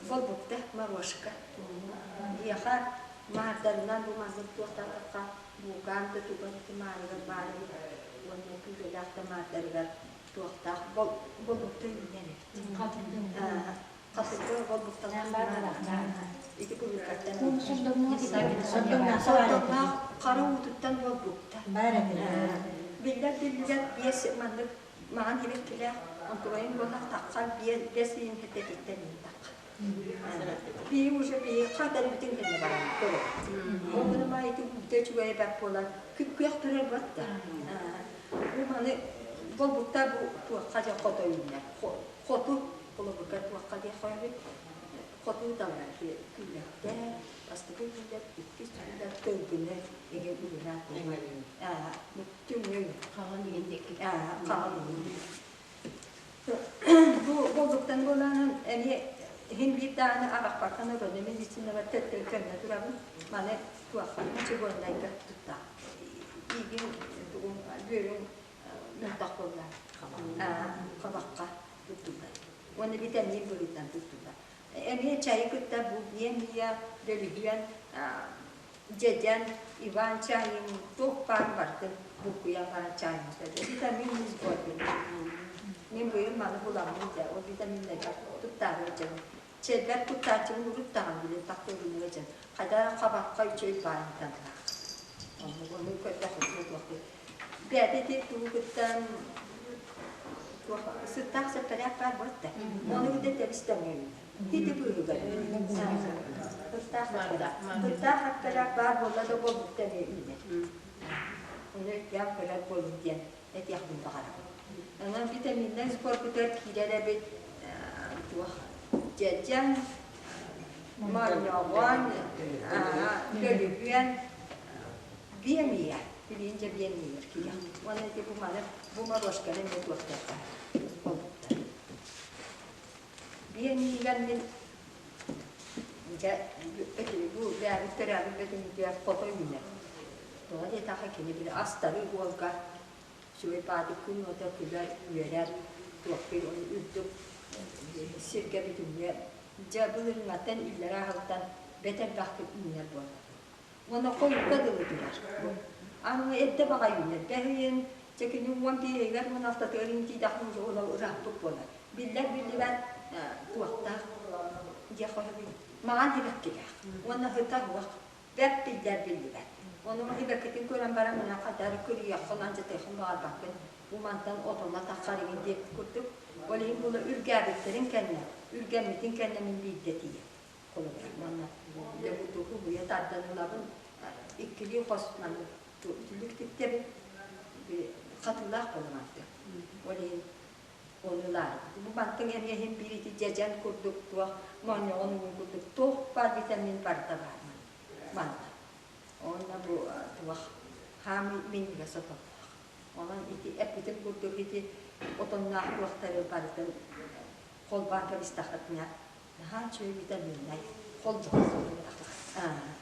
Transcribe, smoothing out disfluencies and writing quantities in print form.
Болбукта, морошка. Биһиэхэ маардарынан бу маннык туохтаатахха булкаан да туган ити маарыгар баар эбит уонна күүрэлээх да маардарыгар туохтаах болбукта үүнэр эбит. Хатырга болбукталаах ити кулуукаттан сордоҥноох хара уутуттан болбукта. Биллэр биллибэт биэс маннык маҕан сибэккилээх онтугайын буоллах таххар биэс ыйын хэтэтиттэн ыытахха. Бии уже бии хатарбытын кэннэ баран көрөр. Ол гына ити үүтэ үчүгэй бэрт буолан күөх турар батта. Бу маны болбукта бу туохха дьэ хото үүнэр. Хоту холобурга туохха диэх хоһобут хоту талар күүлэхтэр, бастакы күллэр, иккис күллэр тылгыны эгэ үрүнэ түҥүн хаҕын иһин хаҕын иһин Бу болдуктан буолаанын эмиэ иһин биир даҕаны аҕахпаккан өрөнө медицинабар төттөрү төннө турабын. Маны туохха мочегоннайга тутта. Иигин тугум бүөрүҥ мөлтөх буолла. Хабахха туттуллар. Уонна витамин быһыытынан туттуллар. Эмиэ чайы кытта бу биэмийэ, дөлүһүөн, дьэдьэн, Иван чайын туох баар барытын булкуйан баран чай оҥостор. Витамин сборбин. Мин быйыл маны буламмын дьэ, ол витаминнарга туттаары дьон. Чэйбэр туттааччыбын урут даҕаны билин тахтыыбыныга дьон. Хайда хабахха үчүгэй баайынтаннаах. Ону көрдөхпүтүнэ туох Бэйэтэ ити тугу кытта сыттаах сэппэрээк баар буолта. Ону кытта тэбис-тэҥҥэ Ити быыһыгар. Сыттаах сыттаах сэппэрээк баар буолла да буолбут эмиэ үүнэр. Ону өйдөөн көрөр буолун диэн этиэхпин баҕарабын. Онон витаминнай сборбутугар киирэр эбит туох дьэдьэн, моонньоҕон, дөлүһүөн, биэмийэ билигин дьэ биэмийэр киһи уонна ити бу маны бу морошканы эмиэ туохтуохха буолбуттар биэмийигэр мин дьэ бу бэйэбит төрөөбүт бөтүҥмүтүгэр хото үүнэр тоҕо диэтэххэ кини били астары уолга үчүгэй баадык күн уота күлэр үөрэр туохпун үрдүк сиргэ бүтүннүү дьэ былырыҥҥаттан иллэрээ сылтан бэт элбэхтик үүнэр буолла. Уонна хойукка дылы турар. Аны эрдэ баҕайы үүнэр. Бэһиин, чэ кини 15-игэр, 16-тыгар иҥтиидэхпин уже ол ырааппыт буолар. Биллэр биллибэт туохтаах диэх хоһуй маҕан сибэккилээх. Уонна сыта суох. Бэрт биллэр биллибэт. Ону сибэккитин көрөн баран мына хадары кырыйаххын, алдьатыаххын баҕарбаккын. Бу мантан отоно таххар игин диэбит курдук. Ол иһин була үргээбиттэрин кэннэ, үргэммитин кэннэ мин биирдэ тиийэм. Холобура, манна дьэ бу тугу буйа тардан ылабын, иккилии хос маннык үтүлүк тиктэбин, хатыылаах буоламанты. Ол иһин ону ылаарым. Бу мантан эмиэ иһин биир ити дьэдьэн курдук туох моонньоҕон угун курдук туох баар витамин барыта баар манна. Уонна бу туох хаамыы минньигэс отонноох. Онон ити эппитим курдук ити отонноох туохтары барытын холбоон кэбистэххитинэ наһаа үчүгэй витаминнай холбоһор.